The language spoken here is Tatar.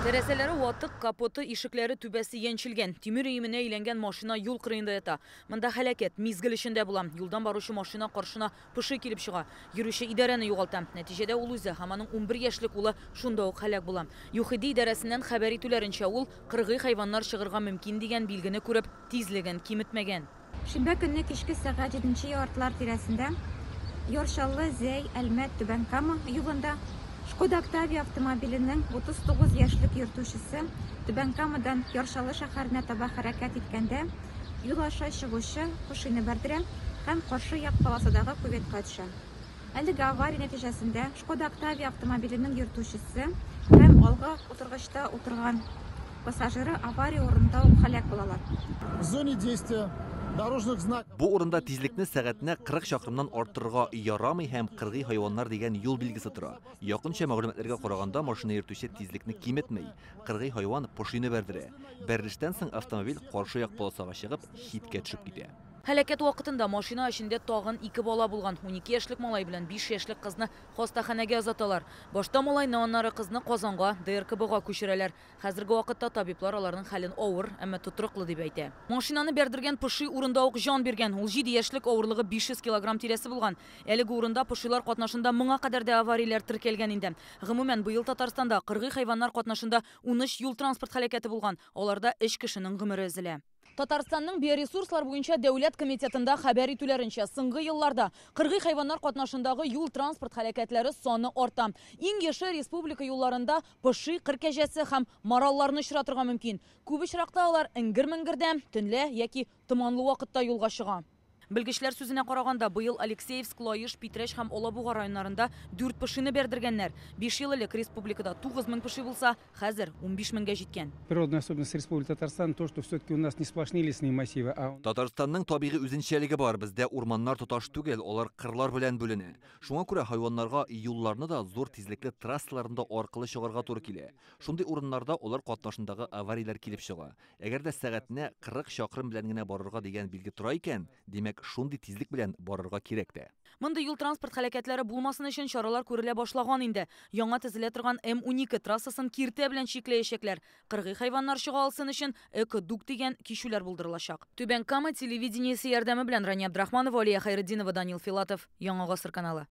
Тәрәзәләре ватык, капоты, ишекләре, түбәсе яньчелгән. Тимер өеменә әйләнгән машина юл кырыенда ята. Монда һәлакәт мизгел эчендә була. Юлдан баручы машина каршына поши килеп чыга. Йөрүче идарәне югалта. Нәтиҗәдә ул үзе һәм аның 11 яшьлек улы шунда ук һәлак була. ЮХИДИ идарәсеннән хәбәр итүләренчә, ул кыргый хайваннар чыгырга мөмкин дигән билгене күреп, тизлеген киметмәгән. Шимбә көнне кичке сәгать җиденче яртылар тирәсендә Яр Чаллы, Зәй, Әлмәт, Түбән Кама юлында Шкода Октавия автомобиленең 39 яшьлек йөртүчесе Түбән Камадан Яр Чаллы шәһәренә таба хәрәкәт иткәндә юл аша чыгучы пошины бәрдерә һәм каршы як полосадагы кюветка төшә. Әлеге авария нәтиҗәсендә Шкода Октавия автомобиленең йөртүчесе һәм алгы утыргычта утырган пассажиры авария урынында ук һәлак булалар. В зоне действия дорожных знаков. Бу урында тизлекне сәгатенә 40 чакрымнан арттырырга ярамый һәм кыргый хайваннар дигән юл билгесе тора. Якынча мәгълүматларга караганда, машина йөртүче тизлекне киметми. Кыргый хайван пошины бәрдерә. Бәрелештән соң автомобиль каршы як полосага чыгып, читкә төшеп китә. Һәлакәт вакытында машина эчендә тагын ике бала булган. 12 яшьлек малай белән 5 яшьлек кызны хастаханәгә озаталар. Башта малайны, аннары кызны Казанга, ДРКБга күчерәләр. Хәзерге вакытта табиблар аларның хәлен авыр, әмма тотрыклы дип әйтә. Машинаны бәрдергән поши урында ук җан биргән. Ул 7 яшьлек, авырлыгы 500 килограмм тирәсе булган. Әлеге урында пошилар катнашында моңа кадәр дә аварияләр теркәлгән инде. Гомумән, быел Татарстанда кыргый хайваннар катнашында 13 юл-транспорт һәлакәте булган. Аларда 3 кешенең гомере өзелә. Татарстанның биоресурслар буенча дәүләт комитетында хәбәр итүләренчә, соңгы елларда кыргый хайваннар катнашындагы юл-транспорт һәлакәтләре саны арта. Иң еш республика юлларында поши, кыр кәҗәсе һәм маралларны очратырга мөмкин. Күп очракта алар эңгер-меңгердә, төнлә яки томанлы вакытта юлга чыга. Белгечләр сүзенә караганда, быел Алексеевск, Лаеш, Питрәч һәм Алабуга районнарында 4 пошины бәрдергәннәр. 5 ел элек республикада 9000 поши булса, хәзер 15 меңгә җиткән. Природная особенность Республики Татарстан то, что все-таки у нас не сплошные лесные массивы, а Татарстанның табигый үзенчәлеге бар. Бездә урманнар тоташ түгел, алар кырлар белән бүленә. Шуңа күрә хайваннарга юлларны да зур тизлекле трассаларында аркылы чыгарга туры килә. Шундый урыннарда алар катнашындагы аварияләр килеп чыга. Әгәр дә сәгатенә 40 чакрым белән генә барырга дигән билге тора икән, димәк, шундый тизлек белән барырга кирәк тә. Мондый юл-транспорт һәлакәтләре булмасын өчен чаралар күрелә башлаган инде. Яңа төзелә торган М12 трассасын киртә белән чикләячәкләр. Кыргый хайваннар чыга алсын өчен экодук дигән кичүләр булдырылачак. Түбән Кама телевидениесе ярдәме белән Рания Абдрахманова, Алия Хайретдинова, Данил Филатов, Яңа Гасыр каналы.